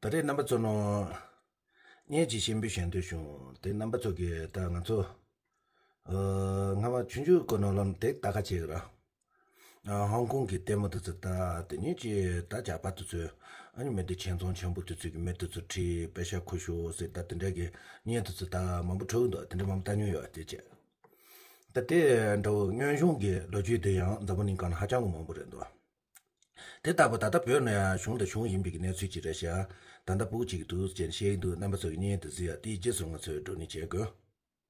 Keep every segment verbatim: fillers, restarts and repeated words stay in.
ད་རེས་རྣམ་པ་ཚོ་ནང་བརྙན་ཅིག་ཞིབ་འབུལ་ཞུ་འདོད་བྱུང་། དེ་རྣམ་པ་ཚོ་གིས་ད་ང་ཚོ་ཨ་སྔ་མ་ཆུང་ཆུང་གི་ནང་ལ་དེ་ལྟ་ཁ་བྱེད་གི་ར། ཨ་ཧོང་ཀོང་གི་ལྟད་མོ་དེ་ཚོ་ལྟ། དེ་ནས་ཅིག་ད་ཇག་པ་དེ་ཚོས་ཨ་ནི་མི་དེ་ཁྱིམ་ཚང་ཆེན་པོ་དེ་ཚོ་གི་མི་དེ་ཚོ་ཁྲིད་པེ་ཤ་ཁུ་ཤོ་ཟེར། ད་དེ་འདྲ་གི་བརྙན་དེ་ཚོ་ད་མང་པོ་འཕྲོ་གི་འདུག་དེ་འདྲ་མང་པོ་ལྟ་མྱོང་ཡོད་དེ་བྱས། ད་དེ་འདྲ་བོ་སྔོན་བྱུང་གི་ལོ་རྒྱུས་དེ་ཡང་འཛམ་བུ་གླིང་སྒང་ལ་ཧ་ཅང་གི་མང་པོ་རེད་འདུག་དེ་ལྟ་བུ་ད་ལྟ་བོད་ནང་ཡང་བྱུང་དང་འབྱུང་བཞིན་པའི་གནས་ཚུལ་ཅིག་རེད་ཤག་ད་ལྟ་སྤུ་གུ་གཅིག་གིས་འདུག་ཟེར་བཤད་ཀྱི་འདུག་རྣམ་པ་ཚོ་གིས་བརྙན་དེ་གཟིགས་ཡ། དེའི་རྗེས་སུ་ང་ཚོས་བགྲོ་གླེང་བྱེད་དགོས།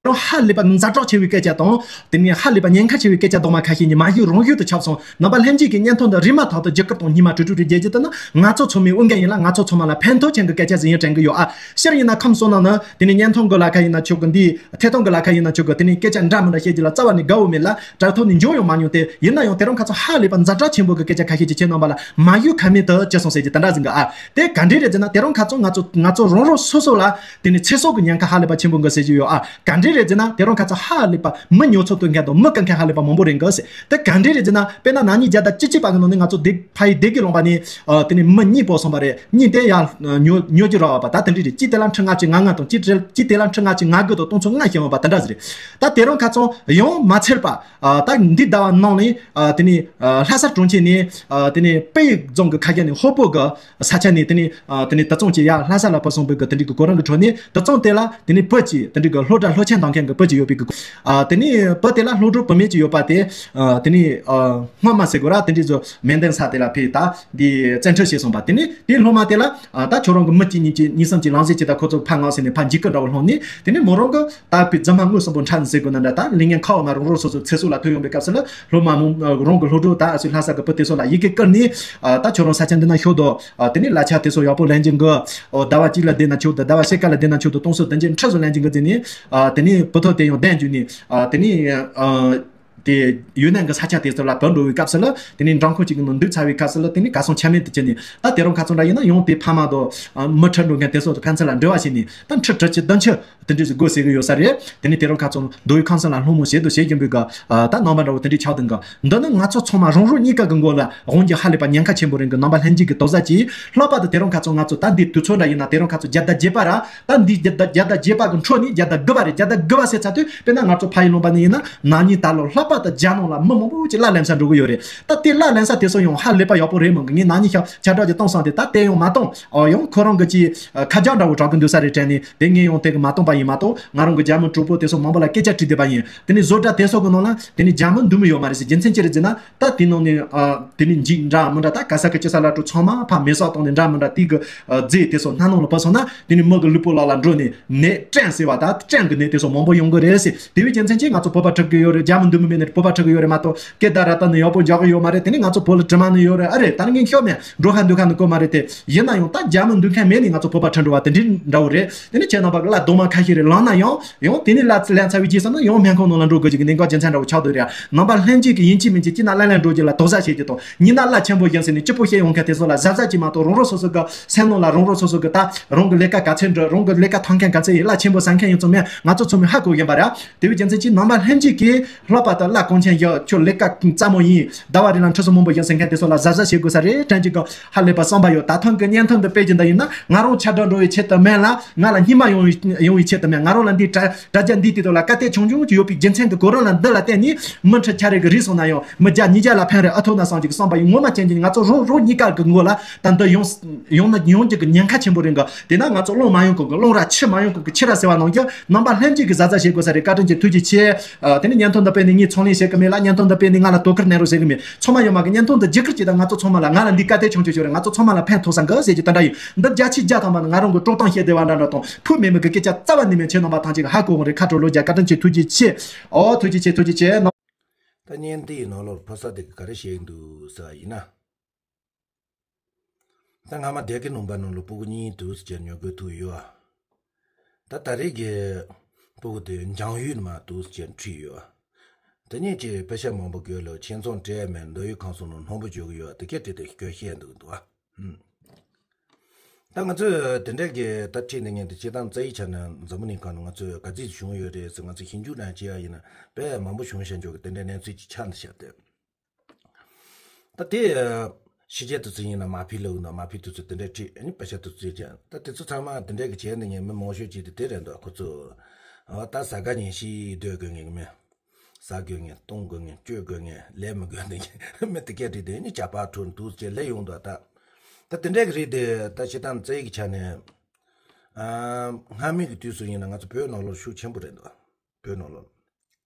རང་ཧ་ལས་པ་ཛ་དྲག་ཆེ་བའི་སྐད་ཆ་དང་། དེ་ནས་ཧ་ལས་པ་ཉེན་ཁ་ཆེ་བའི་སྐད་ཆ་རྡོག་མ་ཁ་ཤས་ནི་མ་ཡུལ་རང་ཡུལ་དུ་ཁྱབ་སོང་། རྣམ་པ་ལྷན་རྒྱས་ཀྱིས་བརྙན་ཐུང་འདི་རིན་མ་ཐག་ཏུ་བརྒྱུད་སྐུར་དང་སྙིང་མ་དྲུད་དྲུད་རེ་རྒྱག་རྒྱུ་དེ་ནི་ང་ཚོ་ཚང་མའི་འོས་འགན་ཡིན་ལ། ང་ཚོ་ཚང་མ་ལ་ཕན་ཐོགས་ཅན་གྱི་སྐད་ཆ་ཟིག་ཡིན་དྲན་གྱི་ཡོད་ཨ། སྤྱིར་ཡིན་ན་ཁམས་གསུམ་ནང་ནི་དེ་ནས་བརྙན་ཐུང་གི་ལ་ཁ་ཡིན་ན་ཆོག་གི། འདི་ཐད་གཏོང་གི་ལ་ཁ་ཡིན་ན་ཆོག་གི། དེ་ནས་སྐད་ཆ་འདྲ་མི་འདྲ་བཤད་རྒྱུ་ལ་རྩ་བ་ནས་དགའ་བོ་མེད་ལ། དྲ་ཐོག་ནས་འབྱོར་ཡང་མ་མྱོང་སྟེ། ཡིན་ན་ཡང་དེ་རིང་ཁ་སང་ཧ་ལས་པ་ཛ་དྲག་ཆེན་པོ་གི་སྐད་ཆ་ཁ་ཤས་ཅིག་ཁྱེད་རྣམ་པ་ལ་མ་ཡུལ་ཁ་མེད་དུ་བཅུག་སོང་ཟེར་གྱི་དེ་འདྲ་ཟིག་གི་ཨ། དེ་ག་འདྲས་རེད་ཟེར་ན་དེ་རིང་ཁ་སང་ང་ཚོ་ང་ཚོ་རང་རང་སོ་སོ་ལ་དེ་ནས་ཚེ་སྲོག་གི་ཉེན་ཁ་ཧ་ལས་པ་ཆེན་པོ་འགའ་ཟེར་གྱི་ཡོད་ཨ། ག་འདྲས་རེད་ཟེར་ན་དེ་རིང་ཁ་སང་ཧ་ལས་པ་མི་ཉོ་ཚོང་གཏོང་མཁན་དང་མི་བཀག་མཁན་ཧ་ལས་པ་མང་པོ་རེད་འགའ་ཟེར། དེ་ག་འདྲས་རེད་ཟེར་ན་དཔེར་ན་ན་ནིང་བརྒྱ་དང་བཅུ་གཅིག་པ་གི་ནང་ནས་ང་ཚོ་སྡེ་ཕ་ཡི་སྡེ་དགེ་ལུང་པ་ནས་ཨ་དེ་ནས་མི་གཉིས་སྤོ་སོང་བ་རེད། གཉིས་དེ་ཡང་ཉོ་ཉོ་རྒྱུ་རག་པ་ད་དེ་འདྲས་རེད། གཅིག་དེ་ལ་ཁྲི་ལྔ་བཅུ་ང་ལྔ་དང་། གཅིག་དེ་གཅིག་དེ་ལ་ཁྲི་ལྔ་བཅུ་ང་དགུ་དང་སྟོང་ཚོ་ལྔ་བྱིན་ཡོད་པ་དེ་འདྲ་ཟིག་རེད། ད་དེ་རིང་ཁ་སང་ཡང་མ་ཚར་བ། ཨ་ད་འདི་ཟླ་བ་ནང་ནས་ཨ་དེ་ནས་ཨ་ལྷ་ས་གྲོང་ཁྱེར་ནས་ཨ་དེ་ནས་དཔལ་ཡུལ་རྫོང་གི་ཁ་རྒྱ་ནས་ཧོ་པོ་གི་ས་ཆ་ནས་དེ་ནས་ཨ་དེ་ནས་དུད་ཚང་ཅིག་ཡར་ལྷ་ས་ལ་བུད་སོང་བའི་གི་དེ་འདྲའི་གི་གོ་རིམ་གི་ཁྲོད་ནས། དུད་ཚང་དེ་ལ་དེ་ནས་བུ་གཅིག་དེ་འདྲའི་གི་སློབ་གྲྭ་སློབ་ཆེན་གཏོང་མཁན་གི་བུ་གཅིག་ཡོད་པའི་གི་ཨ་དེ་ནས་བུ་དེ་ལ་སློབ་གྲོགས་བུད་མེད་ཅིག་ཡོད་པ་དེ་ཨ་དེ་ནས་ཨ་སྔོན་མ་ཟེར་དགོས་ར། དེ་འདྲའི་བཟོ་མེ་འདུན་ས་དེ་ལ་ཕེབས་ད་འདི་བཙན་ཁྲིད་བྱས་སོང་བ། དེ་ནས་དེའི་སློབ་མ་དེ་ལ་ཨ་ད་ཁྱོད་རང་གི་མི་གཅིག་གཉིས་གཅིག་གཉིས་གསུམ་གཅིག་ལངས་ཟེར་གྱི་ད་ཁོ་ཚོ་ཕར་མངགས་ཟེར་ནས་ཕར་འཇིགས་སྐུལ་འདྲ་བོ་སློང་ནས། དེ་ནས་མོ་རང་གི་ད་ཕི་རྫུན་མ་དངོས་སུ་འབོ་ཁྲ་ཟེར་དགོས་ན་འདྲ། ད་ལས་ངན་ཁ་འོ་མ་རང་རང་སོ་སོ་ཚེ་སྲོག་ལ་ཐུག་ཡོང་པའི་སྐབས་སུ་ལ་སློབ་མ་མོ་རང་གི་སློབ་གྲོགས་ད་ཨ་སི་ལྷ་ས་གི་བུ་དེ་ཚོ་ལ་ཡི་གེ་བསྐུར་ནས་ཨ་ད་ཁྱོད་རང་ས་ཆ་འདི་ན་ཤོག་དོ། ཨ་དེ་ནས་གླ་ཆ་དེ་ཚོ་ཡག་པོ་ལེན་གྱི་འགོ། ཨོ་ཟླ་བ་གཅིག་ལ་བསྡད་ན་ཆོག་དོ། ཟླ་བ་ཕྱེད་ཀ་ལ་བསྡད་ན་ཆོག་དོ། སྟོང་སོ་བདུན་བརྒྱ་ཁྲི་ཚོ་ལེན་གྱི་འགོ་ཟེར་ནས། ཨ་དེ་ནས་བུ་ཐོ་དེ་ཡང་གདན་འཇུས་ནས། ཨ་དེ་ནས་ཨ་དེ་ཡུན་ནན་གྱི་ས་ཆ་དེ་ཚོ་ལ་བུད་འགྲོ་བའི་སྐབས་སུ་ལ། དེ་ནས་འགྲམ་ཁོག་ཅིག་གི་ནང་འདུས་ཚར་བའི་སྐབས་སུ་ལ། དེ་ནས་གར་སོང་ཆ་མེད་དུ་གྱུར་ནས། ད་དེ་རིང་ཁ་སང་འདྲ་ཡིན་ན་ཡང་དེ་ཕ་མ་དང་ཨ་མི་ཁྲིད་འགྲོ་མཁན་དེ་ཚོ་དང་ཕན་ཚུན་ལ་འབྲེལ་བ་བྱས་ནས། ད་ཁྲི་ཁྲི་གཅིག་བདུན་ཅུ་དེ་འདྲས་སུ་སྒོ་ཟེར་གི་ཡོད་ས་རེད། དེ་ནས་དེ་རིང་ཁ་སང་མདོ་དབུས་ཁམས་གསུམ་ལ་སློང་མོ་བྱེད་དུ་བྱེད་བཞིན་པའི་གི་ཨ་ད་རྣམ་པ་འདྲ་བོ་དེ་འདྲས་ཆགས་འདུག་གི། འདི་ནི་ང་ཚོ་ཚང་མ་རང་རང་གཉིས་ཀ་གི་མགོ་ལ་དབང་གྱི་ཧ་ལས་པ་ཉེན་ཁ་ཆེན་པོ་རེད་གི། རྣམ་པ་ལྷན་རྒྱས་ཀྱི་དོགས་ཟ་གྱིས། ལྷག་པར་དུ་དེ་རིང་ཁ་སང་ང་ཚོ་ད་འདི་དུས་ཚོད་འདྲ་ཡིན་ན་དེ་རིང་ཁ་སང་བརྒྱ་དང་བརྒྱད་པ་ར། ད་འདི་བརྒྱ་དང་བརྒྱ་དང་བརྒྱད་པ་གི་འཕྲོ་ནས་བརྒྱ་དང་དགུ་པ་རེད། བརྒྱ་དང་དགུ་པ་ཟེར་ཚར་དུས་དཔེར་ན་ང་ཚོ་ཕ་ཡུལ་ལུང་པ་ནས་ཡིན་ན་ན་ནིང་ད་ལོ་ལྷག་པར་དུ་རྒྱ་ནང་ལ་མི་མང་པོ་ཅིག་གླ་ལེན་ས་འགྲོ་གི་ཡོད་རེད། ད་དེ་གླ་ལེན་ས་དེ་ཚོ་ཡང་ཧ་ལས་པ་ཡག་པོ་རེད་མོད་གི། ངས་ན་ནིང་ཤ་ཆ་དྲག་ཅིག་བཏང་སོང་སྟེ། ད་དེ་ཡང་མ་བཏང་། ཨོ་ཡང་ཁོ་རང་གི་ཅིག་ཁ་རྒྱ་འདྲ་བོ་གྲགས་གི་འདུག་ས་རེད་དྲན་ནས་དེ་ངས་ཡང་དེ་གི་མ་བཏང་པ་ཡིན་མ་གཏོགས། ང་རང་གི་རྒྱ་མི་གྲོགས་པོ་དེ་ཚོ་མང་པོ་ལ་སྐད་ཆ་དྲིས་བསྡད་པ་ཡིན། དེ་ནས་བཟོ་གྲྭ་དེ་ཚོ་གི་ནང་ལ་དེ་ནས་རྒྱ་མི་འདུག་མི་ཡོད་མ་རེད་ཟེར། རྒྱུ་མཚན་ཅི་རེད་ཟེར་ན། ད་དེ་ནང་ནས་ཨ་དེ་ནས་འཇིགས་འདྲ་མི་འདྲ་ད་ག་ས་གི་ཅི་ས་ལ་འགྲོ་ཚང་མ་ཕར་མེ་སྲེག་བཏང་ནས་འདྲ་མི་འདྲ་དེ་གི་ཨ་རྫས་དེ་ཚོ་སྣ་ནང་ལ་བབས་སོང་ན། དེ་ནས་མི་གི་ལུས་པོ་ལག་ལ་འགྲོ་ནས་ནད་སྐྲན་ཟེར་བ་ད་སྐྲན་གི་ནད་དེ་ཚོ་མང་པོ་ཡོང་གི་རེད་ཟེར། དེ་བས་རྒྱུ་མཚན་གྱིས་ང་ཚོ་བོད་པ་ཁྲིད་གི་ཡོད་རེད། རྒྱ་མི་འདུག་མི་མེད་ནས་བོད་པ་ཁྲིད་གི་ཡོད་རེད་མ་གཏོགས། སྐད་བརྡ་ར་ད་ནི་ཡག་པོ་རྒྱག་གི་ཡོད་མ་རེད། དེ་ནས་ང་ཚོ་བོད་ལ་དྲི་མ་ནི་ཡོད་རེད། ཨ་རེད། ད་ནི་ངས་ཤོད་མེད་འགྲོ་ཁ་འདུག་ཁ་ནི་གོ་མ་རེད་དེ། ཡིན་ན་ཡང་ད་རྒྱ་མི་འདུག་མཁན་མེད་ནས་ང་ཚོ་བོད་པ་ཁྲིད་འགྲོ་བ་དེ་འདྲའི་འདྲ་བོ་རེད། དེ་ནས་ཁྱེད་རྣམ་པ་གི་གླ་རྡོག་མ་ཁ་ཤས་རེ་ལངས་ན་ཡང་། ཡང་དེ་ནས་གླ་ལེན་ཚར་བའི་རྗེས་སུ་ནི་ཡང་སྨན་ཁང་ནང་ལ་འགྲོ་དགོས་ཀྱི་གནད་འགག་རྒྱུ་མཚན་འདྲ་བོ་ཆགས་འདུག་རེད། རྣམ་པ་ལྷན་རྒྱས་ཀྱིས་ཡིན་གཅིག་མིན་གཅིག་གཅིག་ན་གླ་ལེན་འགྲོ་རྒྱུ་ལ་དོགས་ཟ་བྱེད་ཀྱི་དང་། ཉིན་ན་གླ་ཆེན་པོ་ཡིན་ཟེར་ནས་སྐྱིད་པོ་བཤད་ཡོང་མཁན་དེ་ཚོ་ལ་གཟབ་གཟབ་གྱིས་མ་གཏོགས། རང་རང་སོ་སོ་གི་སེམས་ནང་ལ་རང་རང་སོ་སོ་གི་ད་རང་གི་ལས་ཀ་ག་ཚད་འགྲོ། རང་གི་ལས་ཀ་འཐོན་མཁན་ག་ཚད་ཡིན། གླ་ཆེན་པོ་ཟ་མཁན་ཡིན་ཙང་མེད། ང་ཚོ་ཚང་མས་ཧ་གོ་གིན་པ་རེད། དེ་བས་རྒྱུ་མཚན་གྱིས་རྣམ་པ་ལྷན་རྒྱས་ཀྱིས་ལྷག་པར་དུ་གླ་གོང་ཆེན་བཞག་ཁྱོད་ལས་ཀ་སྩ་མོ་ཡིན། ཟླ་བ་རེ་ལ་ཁྲི་ཚོ་མང་པོ་ཡིན་ཟེར་མཁན་དེ་ཚོ་ལ་གཟབ་གཟབ་བྱེད་དགོས་ས་རེད་དྲན་གྱི་གི། ཧ་ལས་པ་བསམ་པ་ཡོད། ད་ཐེངས་ཀྱི་བརྙན་ཐུང་འདི་སྤེལ་རྒྱུ་འདི་ཡིན་ན་ང་རང་ཁྱབ་བསྒྲགས་འགྲོ་བའི་ཆེད་དུ་མིན་ལ། ང་ལ་སྙིང་མ་ཡོང་བའི་ཡོང་བའི་ཆེད་དུ་མིན། ང་རང་ལ་འདི་དྲ་དྲ་རྒྱ་འདིའི་སྟེང་དུ་ལ་བཀའ་བསྟན་ཆུང་ཆུང་ཅིག་ཡོད་པའི་རྒྱུ་མཚན་གྱིས། གོ་རིམ་ལ་འདི་ལ་བརྟེན་ནས་མི་ཁྲི་ཆ་རེ་གི་རིགས་སོང་ན་ཡང་མི་བརྒྱ་ཉིས་བརྒྱ་ལ་ཕན་རེ་ཨ་ཐུག་ན་བསམ་གྱི་བསམ་པ་ཡིན། ངོ་མ་ཅན་གྱི་ང་ཚོ་རང་རང་གཉིས་ཀ་གི་ངོ་ལ་ད་འདི་ཡོང་ཡོང་ན་ཡོང་རྒྱུ་གི་ཉེན་ཁ་ཆེན་པོ་རེད་གི། དེ་ན་ང་ཚོ་སློང་མ་ཡོང་གོང་གི་སློང་ར་ཁྱི་མ་ཡོང་གོང་གི་ཁྱི་ར་ཟེར་བ་ནང་བཞིན་རྣམ་པ་ལྷན་རྒྱས་ཀྱིས་གཟབ་གཟབ་བྱེད་དགོས་ས་རེད། བཀའ་དྲིན་ཆེ། ཐུགས་རྗེ་ཆེ། ཨ་དེ་ནས་བརྙན་ཐུང་འདི་སྤེལ་ནས་ངས་ཚོང་ལས་བྱེད་གི་མེད་ལ། བརྙན་ཐུང་འདི་སྤེལ་ནས་ང་ལ་དོ་ཁུར་གནང་རོགས་བྱེད་གི་མེད། ཚང་མ་ཡོད་མ་གི་བརྙན་ཐུང་འདི་བརྒྱུད་སྐུར་བྱེད་དང་། ང་ཚོ་ཚང་མ་ལ་ང་ལ་འདི་བཀའ་དྲིན་ཆེ་ཞུ་རེད། ང་ཚོ་ཚང་མ་ལ་ཕན་ཐོགས་ས་འགའ་ཟེར་གྱི་དེ་འདྲ་ཡིན། འདི་བརྒྱ་ཆའི་བརྒྱ་ཐམ་པ་ནི་ང་རང་གི་དཀྲོག་གཏམ་བཤད་བདེ་བ་འདྲ་འདྲ་དང་། ཕུ་མེད་མི་གི་སྐད་ཆ་རྩ་བ་ནས་མེད། ཁྱེད་རྣམ་པ་ཐམས་ཅད་ཀྱིས་ཧ་གོ་གི་རེད། ཁ་དྲོ་ལོ་བརྒྱ། བཀའ་དྲིན་ཆེ། ཐུགས་རྗེ་ཆེ། ཨོ་ཐུགས་རྗེ་ཆེ། ཐུགས་རྗེ་ཆེ། ད་བརྙན་དེའི་ནང་ལོགས་ཕོ་གསར་དེ་གིས་ག་རེ་བཤད་ཀྱི་འདུག་ཟེར་བ་ཡིན་ན། ད་སྔ་མ་སྡེ་དགེ་ལུང་པ་ནང་ལ་སྤུ་གུ་གཉིས་འདུག་ཟེར་ཉོ་དགོས་ཐུག་ཡོད། ད་ད་རེས་ཀྱི་སྤུ་གུ་དེ་འཇང་ཡུལ་ནས་མར་འདུག་ཟེར་ཁྲིད་ཡོད། དེ་ནས་ཀྱི་པེ་ཤ་མང་པོ་དགོས་ལ་ཁྱིམ་ཚང་སྤྲད་མེད། མདོ་དབུས་ཁམས་གསུམ་ནང་སྣང་བ་བརྗོད་གི་ཡོད། དེ་གས་དེ་དེ་སྐྱོ་བཤད་འདུག་འདུག་ཨ། ད་ང་ཚོས་དེ་འདྲ་གི་ད་ཁྲིད་འདི་ངས་དེ་སྤྱིར་བཏང་རྩ་བའི་ཆ་ནས་འཛམ་བུ་གླིང་སྒང་ནས་ང་ཚོས་ག་ཚོད་བྱུང་ཡོད་རེད་ཟེར་ང་ཚོས་ཞིབ་འཇུག་རང་བྱེད་ཡ་ཡིན་ན་དཔེ་མང་པོ་བྱུང་བཞག་འཇོག་གི་དེ་འདྲའི་གནས་ཚུལ་ཅིག་ཆགས་འདུག་ཤག་སྟེ། ད་དེ་ ཕྱི་རྒྱལ་དུ་ཚུད་ཡིན་ན་མ་ཕི་ལོག་ན་མ་ཕི་དུ་ཚུད་དེ་འདྲའི་ཁྲིད་ཨ་ནི་པེ་ཤ་དུ་ཚུད་ཀྱང་ད་དེ་ཚོ་ཚང་མ་དེ་འདྲའི་གི་བྱས་ནས་ངས་མི་མང་ཤོས་ཀྱིས་དེ་དེ་རེད་འདུག་ཁོ་ཚོ་ཨ་ད་ཟ་ག་ཉིན་ཤི་སྡོད་དགོས་ངེས་ཀྱི་མེད། ཟ་དགོས་ངེས་བཏུང་དགོས་ངེས་སྤྱོད་དགོས་ངེས་ལས་མི་དགོས་ནས་མི་དེ་སྐད་དྲིས་དེ་ནི་ཇག་པ་ཁྲོད་དུ་ཚུད་ལས་ཡོང་འདུག་ད་ད་དེ་འདྲའི་གི་རིགས་དེ་ད་ཤི་ཐང་རྩེ་ཡི་གི་ཆ་ནས་ཨ་སྔ་མའི་གི་དུས་སུ་ཡིན་ན་ང་ཚོ་བོད་ནང་ལོགས་ཤུགས་ཆེན་པོ་རེད་འདུག་བོད་ནང་ལོགས།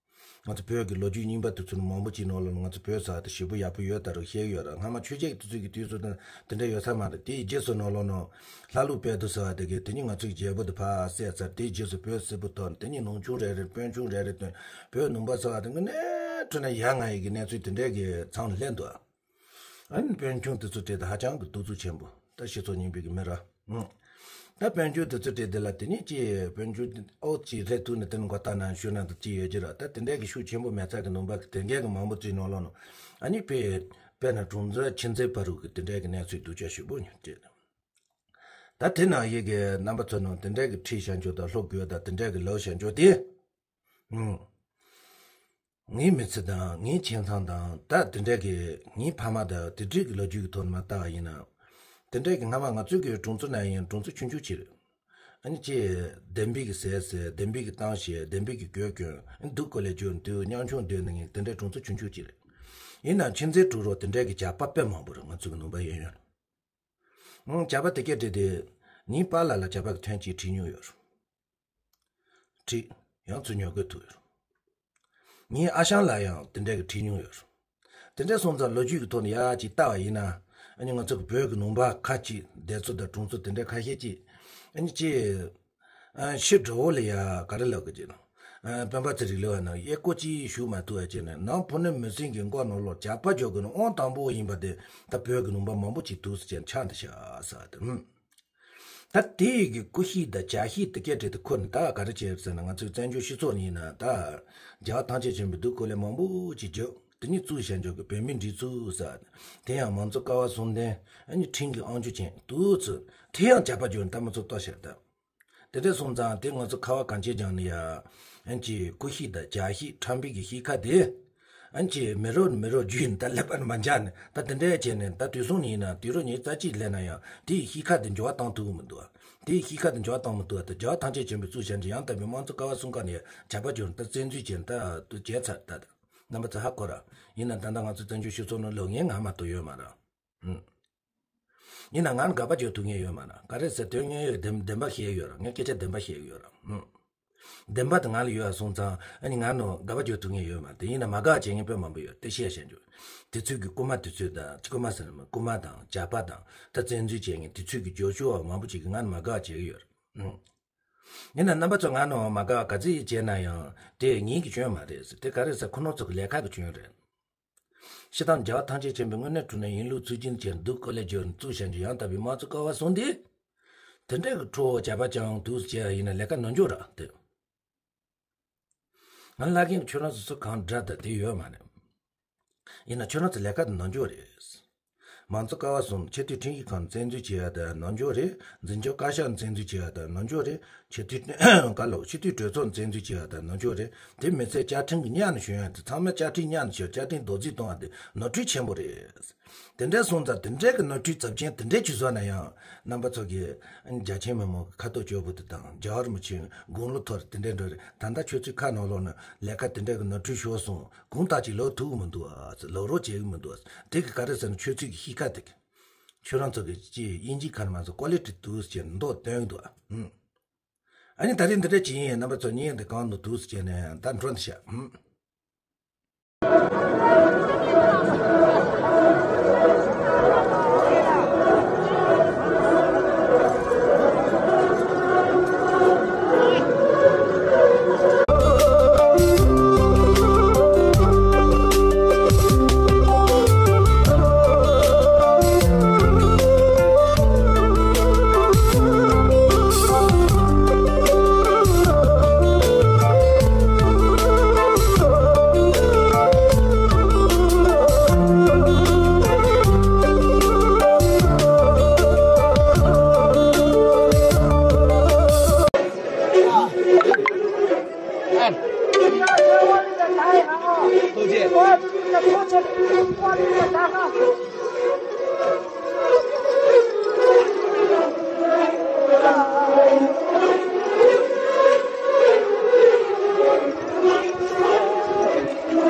ང་ཚོ་བོད་ཀྱི་ལོ་རྒྱུས་རྙིང་པ་དེ་ཚོ་ནི་མང་པོ་ཅིག་ནང་ལོགས་ནི་ང་ཚོ་བོད་ཟེར་བ་དེ་ཞེ་པོ་ཡག་པོ་ཡོད་ད་རུང་ཤེས་ཀྱི་ཡོད་ར། སྔ་མ་ཆོས་རྒྱལ་གྱི་དུས་ཚོད་དེ་ཚོ་དང་དེ་འདྲ་ཡོད་ས་མ་རེད། དེའི་རྗེས་སུ་ནང་ལོགས་ནི་ལྷ་ལུགས་དཔལ་དུ་ཟེར་བ་དེ་གས་དེ་ནི་ང་ཚོའི་རྒྱལ་པོ་དེ་ཕར་བསད་ཚར། དེའི་རྗེས་སུ་བོད་སིལ་བུ་ཐོན། དེ་ནི་ནུབ་ཆུང་རེ་རེ་དཔོན་ཆུང་རེ་རེ་ཐོན། བོད་ནུབ་པ་ཟེར་བ་དེ་དངོས་གནས་དྲང་གནས་ཡ་ང་ཡི་གི་གནས་ཚུལ་དེ་འདྲའི་གི་ཚང་ལ་སླེབས་འདུག་ཨ་ནི་དཔོན་ཆུང་དེ་ཚོ་དེ་དང་ཧ་ཅང་གི་གདུག་རྩུབ་ཆེན་པོ། ད་སྤྱི་ཚོགས་རྙིང་པའི་གི་མི་ར། ཨང་། ད་དཔལ་འབྱོར་དེ་ཚོ་སྤྲད་དེ་ལ་དེ་ནས་ཀྱི་དཔལ་འབྱོར་ཨོ་ཅི་ལྷད་ཐུག་ནས་དེ་ནས་མགོ་ལྟ་ན་ཤུ་ན་དུ་ཅི་ཡོད་ཀྱི་ར། ད་དེ་འདྲའི་གི་ཤུགས་ཆེན་པོ་མེད་ཚ་གི་ནང་པ་གི་དེ་འགས་གི་མང་པོ་ཅིག་ནང་ལོགས་ནང་ཨ་ནི་དཔེ་དཔེར་ན་དྲུང་འཚོ་ཁྱིམ་མཚེས་བར་རུ་གི་དེ་འདྲའི་གི་གནས་ཚུལ་སྡུག་ཅག་ཞེ་པོ་ཉོ་སྤྲད། ད་དེ་ནང་ཡི་གི་རྣམ་པ་ཚོ་ནང་དེ་འདྲའི་གི་ཁྲིད་བྱ་འཇོག་དང་སློབ་དགོས་དང་དེ་འདྲའི་གི་ལོ་བྱ་འཇོག་དེ། ཨང་། ངའི་མི་ཚེ་དང་ངའི་ཁྱིམ་ཚང་དང་ད་དེ་འདྲའི་གི་ངའི་ཕ་མ་དང་དེ་འདྲའི་གི་ལོ་རྒྱུས་ཀྱི་ཐོག་ནས་མ་བལྟ་བ་ཡིན་ན། དེ་འདྲའི་གི་སྔ་མ་ང་ཚོའི་གི་དྲུང་འཚོ་ན་ཡིན་དྲུང་འཚོ་ཆུང་ཆུང་ཅིག་རེད། ཨ་ནི་ཅི་བདེན་པའི་གི་ཟས་ཟས་བདེན་པའི་གི་གཏམ་བཤད་བདེན་པའི་གི་གོས་གྱོན་སྡུག་གོ་ལས་གྱོན་དུས་ཉང་ཆུང་སྡོད་ནས་ངས་དེ་འདྲའི་དྲུང་འཚོ་ཆུང་ཆུང་ཅིག་རེད། ཡིན་ནའང་ཁྱིམ་མཚེས་དྲུག་རོགས་དེ་འདྲའི་གི་ཇག་པ་དཔེ་མང་པོ་རེད་ང་ཚོ་གི་ནང་པ་ཡིན་ཡོད། ཨང་། ཇག་པ་དེ་སྐད་བྲིས་ཏེ། ངའི་པཱ་ལགས་ལ་ཇག་པ་གི་ཐོན་སྐྱེད་བྲིས་མྱོང་ཡོད། བྲིས། ཡང་ཚུར་ཉོ་དགོས་ཐུག་ཡོད། ངའི་ཨ་ཞང་ལ་ཡང་དེ་འདྲ་གི་བྲིས་མྱོང་ཡོད། དེ་འདྲ་སོང་ཙང་ལོ་རྒྱུས་ཀྱི་ཐོག་ནས་ཡག་ཅིག་བལྟ་བ་ཡིན་ན། ཨ་ནི་ང་ཚོ་གི་བོད་ཀྱི་ནང་པ་ཁ་ཅིག་སྡེ་ཚོ་དང་དྲུང་འཚོ་དེ་འདྲ་ཁ་ཤས་ཅིག་ཨ་ནི་ཅི། ཨ་ཕྱི་དྲོ་བོ་ལ་ཡ་ག་རེ་ལབ་གི་ཅེ་ན། ཨ་སྤེན་པ་ཚེ་རིང་ལུས་པ་ན་ཡེ་ཀོ་ཅི་ཞུ་མ་ཐུབ་པ་ཅེ་ན་ནང་ཕུ་ནུ་མི་སེང་གི་མགོ་ནང་ལོགས་ཇག་པ་འཇོག་གི་ནི་དབང་དང་པོ་ཡིན་པ་དེ་ད་བོད་ཀྱི་ནང་པ་མང་པོ་ཅིག་འདུག་ཟེར་ཅེ་ན་ཆགས་འདི་ཤ་ཟ་དེ་ཧུམ། ད་དེ་ཡི་གི་སྐུ་གཤིས་དང་བྱ་གཤིས་དེ་སྐད་བྲིས་དེ་ཁོ་ནི་ད་ག་རེ་བྱས་ཟེར་ན་ང་ཚོའི་བཙན་བྱོལ་སྤྱི་ཚོགས་ནི་ཡིན་ན་ད་རྒྱལ་བ་ཐམས་ཅད་མཁྱེན་པའི་སྡུག་གོ་ལས་མང་པོ་ཅིག་བརྒྱབ་དེ་ནི་བཙུགས་བྱ་འཇོག་གི་བོད་མིའི་སྒྲིག་འཛུགས་ཟེར་དེ་ཡང་མང་གཙོ་ཀ་བ་གསུམ་ལྡན་ཨ་ནི་ཁྲིམས་ཀྱི་དབང་ཆ་ཅན་འདུག་ཚུལ་དེ་ཡང་ཇག་པ་འཇོག་ནི་ད་མི་ཚོ་ལྟོ་ཤར་ད། དེ་འདྲ་སོང་ཙང་དེ་ང་ཚོ་ཁ་བ་གངས་ཅན་ལྗོངས་ནས་ཡ། ཨན་ཅི་སྐུ་གཤིས་དང་རྒྱལ་གཤིས་ཁྲམ་པའི་གི་གཤིས་ཀ་དེ། ཨན་ཅི་མི་རོ་མི་རོ་རྒྱུས་ནི་ད་ཀླད་པ་ནི་མ་འཇག་ནི་ད་དེ་འདྲ་བྱས་ནས་ད་དུས་སང་ཡིན་ན་དུས་རོ་ཉིས་རྩ་གཅིག་སླེབས་ན་ཡང་དེ་ཡི་གཤིས་ཀ་དེ་འགྱུར་བ་བཏང་ཐུབ་ཀྱི་མི་འདུག་དེ་ཡི་གཤིས་ཀ་དེ་འགྱུར་བ་བཏང་མི་ཐུབ་ད་རྒྱལ་བ་ཐམས་ཅད་མཁྱེན་པའི་གཙུག་བྱ་འདི་ཡང་དག་པའི་དམངས་གཙོ་ཀ་བ་གསུམ་ཀ་ནས་ཇག་པ་འཇོག་ནི་ད་བཙན་འཛུལ་བྱས་ནི་ད་དུ་བྱས་ཚར་ད་ད། རྣམ་པ་ཚོ་ཧ་གོ་ར། ཡིན་ན་ད་ལྟ་ང་ཚོ་བཙན་བྱོལ་སྤྱི་ཚོགས་ནང་ལོག་ངས་ང་མ་གཏོགས་ཡོད་མ་ར། ཨུམ། ཡིན་ན་ང་ནི་དགག་པ་བརྗོད་ཐུབ་མཁན་ཡོད་མ་རེད། ག་རེ་ཟེར་དོན་དངོས་ཡོད་བདེན་བདེན་པ་བཤད་ཡོད་ར། ངས་སྐད་ཆ་བདེན་པ་བཤད་ཡོད་ར། ཨུམ། བདེན་པ་དེ་ང་ལ་ཡོད་སོང་ཙང་ཨ་ནི་ང་ནི་དགག་པ་བརྗོད་ཐུབ་མཁན་ཡོད་མ་རེད། དེ་ཡིན་ན་མ་དགག་བྱེད་མཁན་དཔེ་མང་པོ་ཡོད་དེ་བཤད་བཤད་འཇོག་དེ་ཚོས་ཀྱི་རྐུ་མ་དེ་ཚོས་ད་རྐུ་མ་ཟེར་ན་རྐུ་མ་དང་ཇག་པ་དང་ད་བཙན་འཛུལ་བྱེད་མཁན་དེ་ཚོས་ཀྱི་རྒྱབ་སྐྱོར་བ་མང་པོ་ཅིག་གིས་ང་ནི་མ་དགག་བྱེད་ཀྱི་ཡོད་ར། ཨུམ། ཡིན་ན་རྣམ་པ་ཚོ་ང་ནི་མ་དགག་ག་ཚོད་བྱས་ན་ཡང་དེ་ངེད་ཀྱི་སྐྱོན་མ་རེད་ཟེར་དེ་ག་རེ་ཟེར་ཁོ་ནོ་ཚོ་གི་ལས་ཀ་གི་སྐྱོན་རེད། སྤྱིར་བཏང་རྒྱལ་བ་ཐམས་ཅད་མཁྱེན་པའི་དངོས་གནས་དྲང་གནས་ཡིན་ལུགས་ཚུལ་རྒྱུན་ཅན་སྡུག་གོ་ལས་སྦྱོར་གཙུག་བྱ་འཇུག་ཡང་དག་པའི་དམངས་གཙོ་ཀ་བ་གསུམ་འདི། དེ་འདྲའི་གི་ཁྲོ་བོ་བྱ་བ་ཅང་འདུག་ཟེར་ཡིན་ན་ལས་ཀ་ནོར་འགྱོ་ར་དེ། ང་ལ་རྒན་ཁྱོད་རང་ཚོ་སུ་གང་འདྲ་ད་དེ་ཡོད་མ་རེད། ཡིན་ན་ཁྱོད་རང་ཚོ་ལས་ཀ་དེ་ནོར་འགྱོ་རེད། མང་གཙོ་ཀ་བ་གསུམ་སྤྱི་འཐུས་ཁྲིམས་ཞིབ་ཁང་བཙན་འཛུལ་བྱས་ཡ་དང་ནོར་འགྱོ་རེད། འཛིན་སྐྱོང་བཀའ་ཤག་བཙན་འཛུལ་བྱས་ཡ་དང་ནོར་འགྱོ་རེད། སྤྱི་འཐུས་ག་ལོ་སྤྱི་འཐུས་གྲོས་ཚོགས་བཙན་འཛུལ་བྱས་ཡ་དང་ནོར་འགྱོ་རེད། དེ་མི་ཚད་བཅའ་ཁྲིམས་ཀྱི་གཉའ་ནས་ཞོན་ཡ་དེ་ཚང་མ་བཅའ་ཁྲིམས་གཉའ་ནས་ཞོན་བཅའ་ཁྲིམས་རྡོག་རྫིས་གཏོང་བ་དེ་ནོར་འཁྲུལ་ཆེན་པོ་རེད། དེ་འདྲ་སོང་ཙང་དེ་འདྲའི་གི་ནོར་འཁྲུལ་ཚབས་ཆེན་དེ་འདྲའི་ཅིག་བཟོ་ན་ཡང་རྣམ་པ་ཚོ་གི་རྒྱ་ཆེན་མི་མང་གི་ཁ་ཐོག་སྐྱོ་པོ་དེ་དང་རྒྱལ་བ་རིན་པོ་ཆེ་དགུང་ལོ་མཐོ་རུ་དེ་འདྲའི་འགྲོ་རེད། ད་ལྟ་ཁྱོད་ཚོའི་ཁ་ནང་ལོགས་ན་ལས་ཀ་དེ་འདྲའི་གི་ནོར་འཁྲུལ་ཤོར་སོང་། གུང་ཐག་ཅིག་ལོག་ཐུབ་ཀྱི་མི་འདུག་ཨ། ལོག་རོགས་བྱེད་ཀྱི་མི་འདུག་ཨ། དེ་གི་ག་རེ་ཟེར་ན་ཁྱོད་ཚོའི་གི་གཤིས་ཀ་དེ་གི་ཁྱོད་རང་ཚོ་གི་ཅི་དབྱིན་ཇིའི་ཁ་ནས་མ་ཚོ་ཀོ་ལི་ཊི་འདུག་ཟེར་མདོག་སྟོན་གི་འདུག་ཨ། ཨ་ནི་ད་རེས་འདི་འདྲ་ཅིག་ཡིན་ཡང་རྣམ་པ་ཚོ་ཉིན་འདི་གང་དུ་འདུག་ཟེར་ནས་ད་འགྲོ་འདི་ཤག་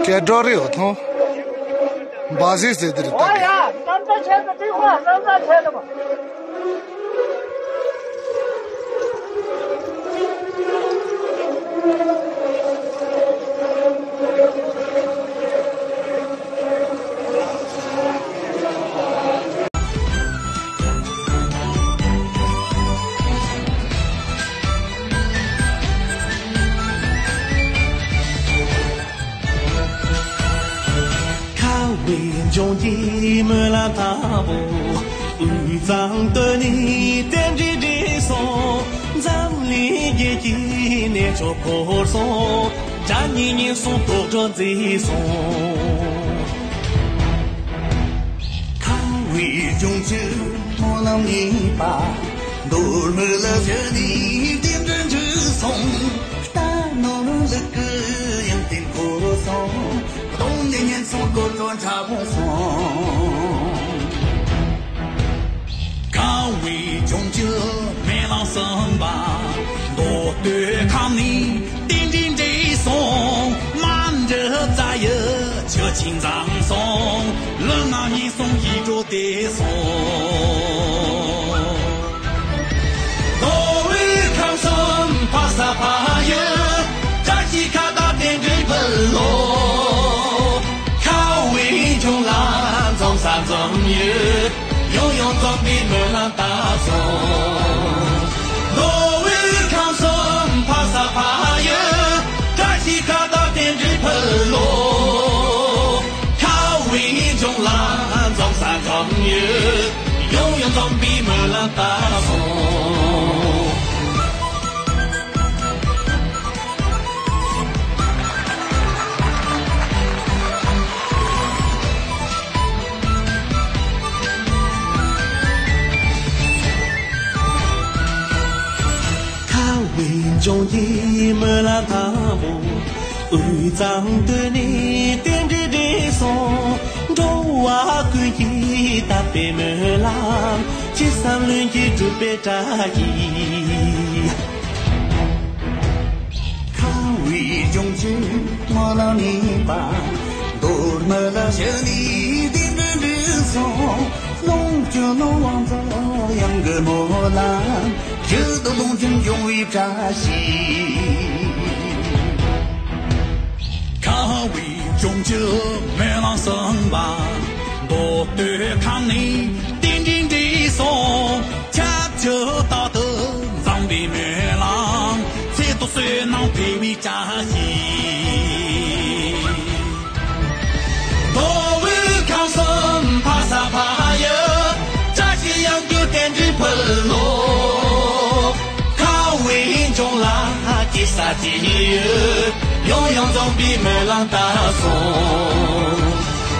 སྐད་སྒྲོག་རེད་འོ་ཐོང་། འབའ་ཟེ་ཟེར་དེ་རེད་ད། ཨ་ཡ། རྣམ་ཐར་ཆེད་དུ་ཏིག་ཧོ་རྣམ་ཐར་ཆེད་དུ། ཁ་བའི་ལྗོངས་ཀྱི་སྨོན་ལམ་དང་པོ། དབུས་གཙང་སྟོད་ནས་རྟེན་འབྲེལ་འགྲིག་སོང་། འཛམ་གླིང་རྒྱལ་གྱི་གནས་མཆོག་བོར་སོང་། དགྲ་གཉེན་ཉེན་སོང་དོག་སྒྲོ་འཛིན་སོང་། ཁ་བའི་ལྗོངས་ཀྱི་སྨོན་ལམ་ཡིན་པ། མདོ་སྨད་ལ་བཞུགས་ནས་རྟེན་འབྲེལ་འགྲིག་སོང་། རྟ་ནོར་ལུག་གི་ཡང་རྟེན་བོར་སོང་། གདོང་ནས་ཉེན་སོང་དོག་སྒྲོ་འཁྲབ་སོང་། ཁ་བའི་ལྗོངས་ཀྱི་སྨོན་ལམ་གསུམ་པ། མདོ་སྟོད་ཁམས་ནས་རྟེན་འབྲེལ་འགྲིག་སོང་། མ་འདྲི་རྩ་ཡི་ཆུ་ཆེན་འཛོམས་སོང་། ལུས་ངག་ཉེན་སོང་ཡིད་འགྲོ་བདེ་སོང་། མདོ་དབུས་ཁམས་གསུམ་ཕ་ས་ཕ་ཡུལ། བཀྲ་ཤིས་ཁ་བཏགས་རྟེན་འབྲེལ་འཕུལ་ལོ། ཁ་བའི་ལྗོངས་ལ་འཛོམས་ས་འཛོམས་ཡུལ། ཡང་ཡང་འཛོམས་པའི་སྨོན་ལམ་བཏབ་སོང་། མདོ་དབུས་ཁམས་གསུམ་ཕ་ས་ཕ་ཡུལ། བཀྲ་ཤིས་ཁ་བཏགས་རྟེན་འབྲེལ་འཕུལ་ལོ། ཁ་བའི་ལྗོངས་ལ་འཛོམས་ས་འཛོམས་ཡུལ། ཡང་ཡང་འཛོམས་པའི་སྨོན་ལམ་བཏབ་སོང་། ཁ་བའི་ལྗོངས་ཀྱི་སྨོན་ལམ་དང་པོ། དབུས་གཙང་སྟོད་ནས་རྟེན་འབྲེལ་འགྲིག་སོང་། འགྲོ་བ་ཀུན་གྱི་དད་པའི་སྨོན་ལམ། ཅི་བསམ་ལྷུན་གྱིས་འགྲུབ་པའི་བཀྲ་ཤིས། ཁ་བའི་ལྗོངས་ཀྱི་སྨོན་ལམ་ཡིན་པ། མདོ་སྨད་ལ་བཞུགས་ནས་རྟེན་འབྲེལ་འགྲིག་སོང་། ལོངས་སྤྱོད་ནོར་དབང་འཛོམས་གཡང་གི་སྨོན་ལམ། ཡུལ་དུ་ལོངས་སྤྱོད་འབྱུང་བའི་བཀྲ་ཤིས། ཁ་བའི་ལྗོངས་ཀྱི་སྨོན་ལམ་གསུམ་པ། མདོ་སྟོད་ཁམས་ནས་རྟེན་འབྲེལ་འགྲིག་སོང་། ཆབས་ཅིག་རྟག་ཏུ་འཛོམས་པའི་སྨོན་ལམ། ཚེ་ཐོག་བསོད་ནམས་འཕེལ་བའི་བཀྲ་ཤིས། མདོ་དབུས་ཁམས་གསུམ་ཕ་ས་ཕ་ཡུལ། བཀྲ་ཤིས་གཡང་རྒྱུད་རྟེན་འབྲེལ་འཕུལ་ལོ། ཁ་བའི་ལྗོངས་ལ་སྐྱེ་ས་སྐྱེ་ཡུལ། ཡང་ཡང་འཛོམས་པའི་སྨོན་ལམ་བཏབ་སོང་།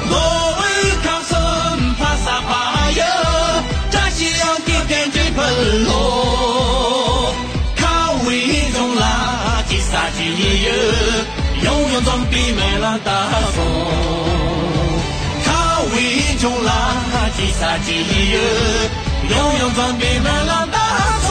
མདོ་དབུས་ཁམས་གསུམ་ཕ་ས་ཕ་ཡུལ། བཀྲ་ཤིས་གཡང་རྒྱུད་རྟེན་འབྲེལ་འཕུལ་ལོ། ཁ་བའི་ལྗོངས་ལ་སྐྱེ་ས་སྐྱེ་ཡུལ། ཡང་ཡང་འཛོམས་པའི་སྨོན་ལམ་བཏབ་སོང་། ཁ་བའི་ལྗོངས་ལ་སྐྱེ་ས་སྐྱེ་ཡུལ། ཡང་ཡང་འཛོམས་པའི་སྨོན་ལམ་བཏབ་